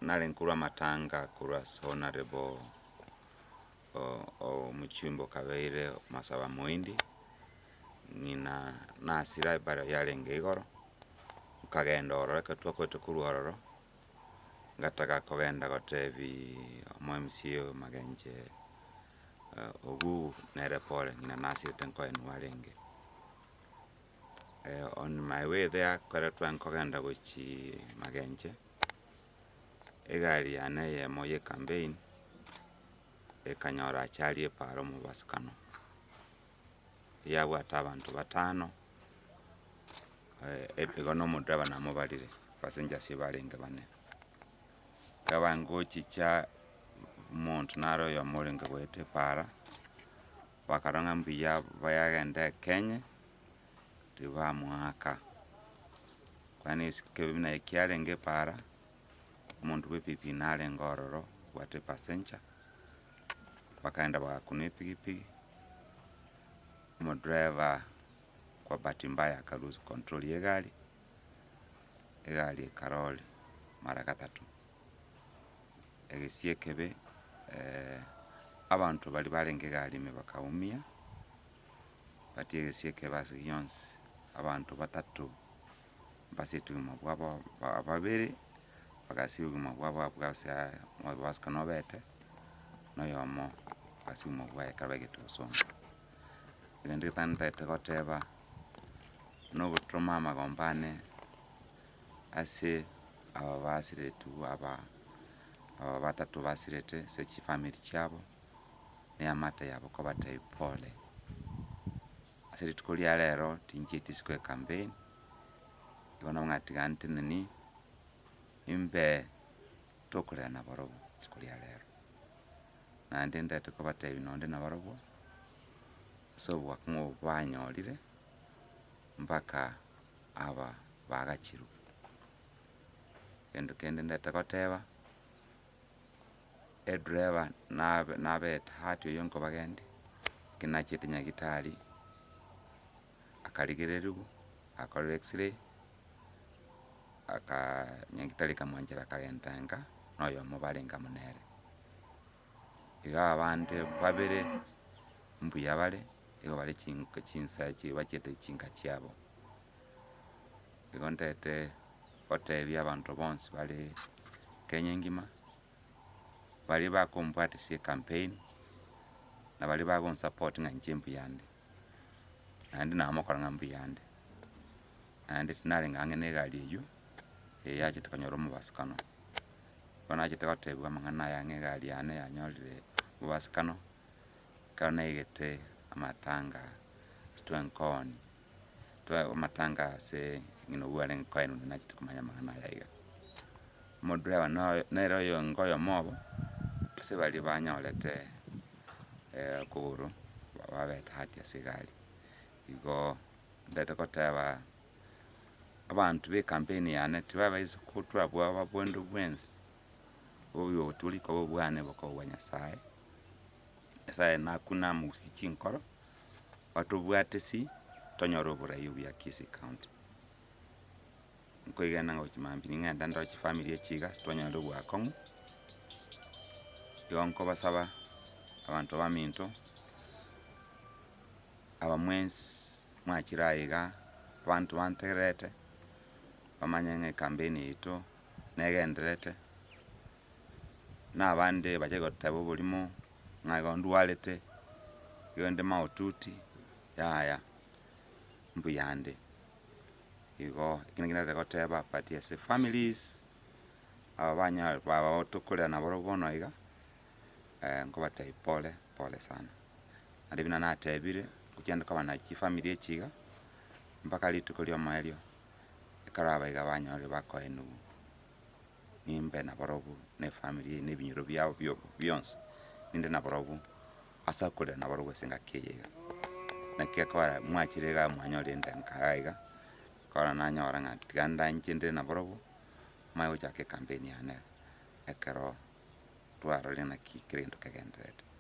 Nare nkorwa amatanga korwa ase Honourable omochumbe okabeire Masaba Moindi, ng'ina nasira ebara yarenge igoro, nkagenda ororo ekero twakorete korwa ororo, ngataka kogenda gotebiaa omo MCA oyo Magenche Ogugu nere pore ng'ina nasirete nkoenwa arenge. On my way there ekero tware kogenda gochia Magenche, egari yane eyemo ya ecampaign, ekanyora achari epaara omobasukano, yabwate abanto batano, igo na omodriver namobarire, passengers barenge bane. Nkaba ngochicha omonto nare oyomo orenge goeta epaara, bakarora ng'a mbuya bayagenda ekenye, tibamoaka. Kwani esike buna ekiarenge epaara, omonto bwa epikipiki narenge ororo obwate epassenger, bakaenda bagakuna epikipiki, omodriver kwa bahati mbaya aka lose control ya egari, egari ekarori mara gatato. Egesie ekebe abanto baria barenge egari ime bakaumia, but egesie ekebe ase gionsi, abanto batato mbasete obogima bwabo babere, bagasiria obogima bwabo abwo ase mobasukano obete, na oyomo agasiria obogima bwaye ekero baigete gosoma. Egento getang'ani ntagete goteba, na ogotoma amagombo ane ase aba basiretwe aba aba batato basirete ase chifamiri chiabo, na eamate yabo kobatebia pole. Ase rituko ria rero tinchieti isiko ecampaign, igo nabo ng'a tiga nteneni, imbe tokorera nabarobwo rituko ria rero. Naende ntagete kobatebia nonde nabarobwo, ase oboakong'u obo banyorire, mpaka aba bagachirwe. Egento kende ntagete goteba, edriver nabe nabete hati oywo nkobagendi, ekero nachiete nyagetari, akarigereriwa, akorwa x-ray, akaa nyagetari ekamwanchera akagenda nka, na oyomo barenge amo nere. Iga abande babere mbuya bare, igo bare chinka chinsa echi bachiete chinka chiabo. Igo ntagete gotebia abanto bonsi bare Kenya engima, baria bakombwatisia ecampaign, na baria bagonsupport ng'a inche mbuyande, naende namokora ng'a mbuyande, naende tinarenge ang'e na egari eywo, eye yachete konyora omobasukano. Bono nachete gotebiwa amang'ana aya ng'a egari yane yanyorire omobasukano, ekero naigete amatanga ase twenkooni. Amatanga ase ng'ina obwo arenge koenana nachete komanya amang'ana aya iga. Omodriver noyo nere oyonge oyomo obo, ase baria banyorete okogoro babete hurt ase egari. Igo ntagete koteba abanto ba ecampaign yane tibabaisa kotwara bwoba bonde bwensi, obobe obo tibori koba obwane bokoba obwa Nyasaye, Nyasaye nakune amogusie chinkoro. Batobwatisi tonyore oborai obuya Kisii County. Nkoigena ng'a gochia mambia ning'ende ndore chifamiri echi iga ase twanyora obwakong'u, igo nkobasaba abanto baminto, aba mwensi mwachire aya iga, abanto bantegererete, bamanye ng'a ecampaign yaito negendererete, na abande bache goteba oborimo. Ng'a igo ndwarete, igo inde mahututi, yaya, mbuyande. Igo ekio nakio narete goteba but ase families, aba banya baba tokorera nabarobwo bono iga, nkobatebia pole, pole sana. Naende buna natebire, ngochia koba na chifamiri echi iga, mpaka rituko ria omoerio, ekero abaiga banyorire bakoenigwa. Nimbe nabarobwo na efamiri eye na ebinyoro biabo bionsi, ninde nabarobwo ase okorera nabarobwo ase engaki eye iga. Naki ekora mwachire igaa mwanyorire inde nkaa iga, ekero nanyora ng'a tiga ndanche ndire nabarobwo, manye gochaka ecampaign yane ekero twarorire naki kera egento kegendererete.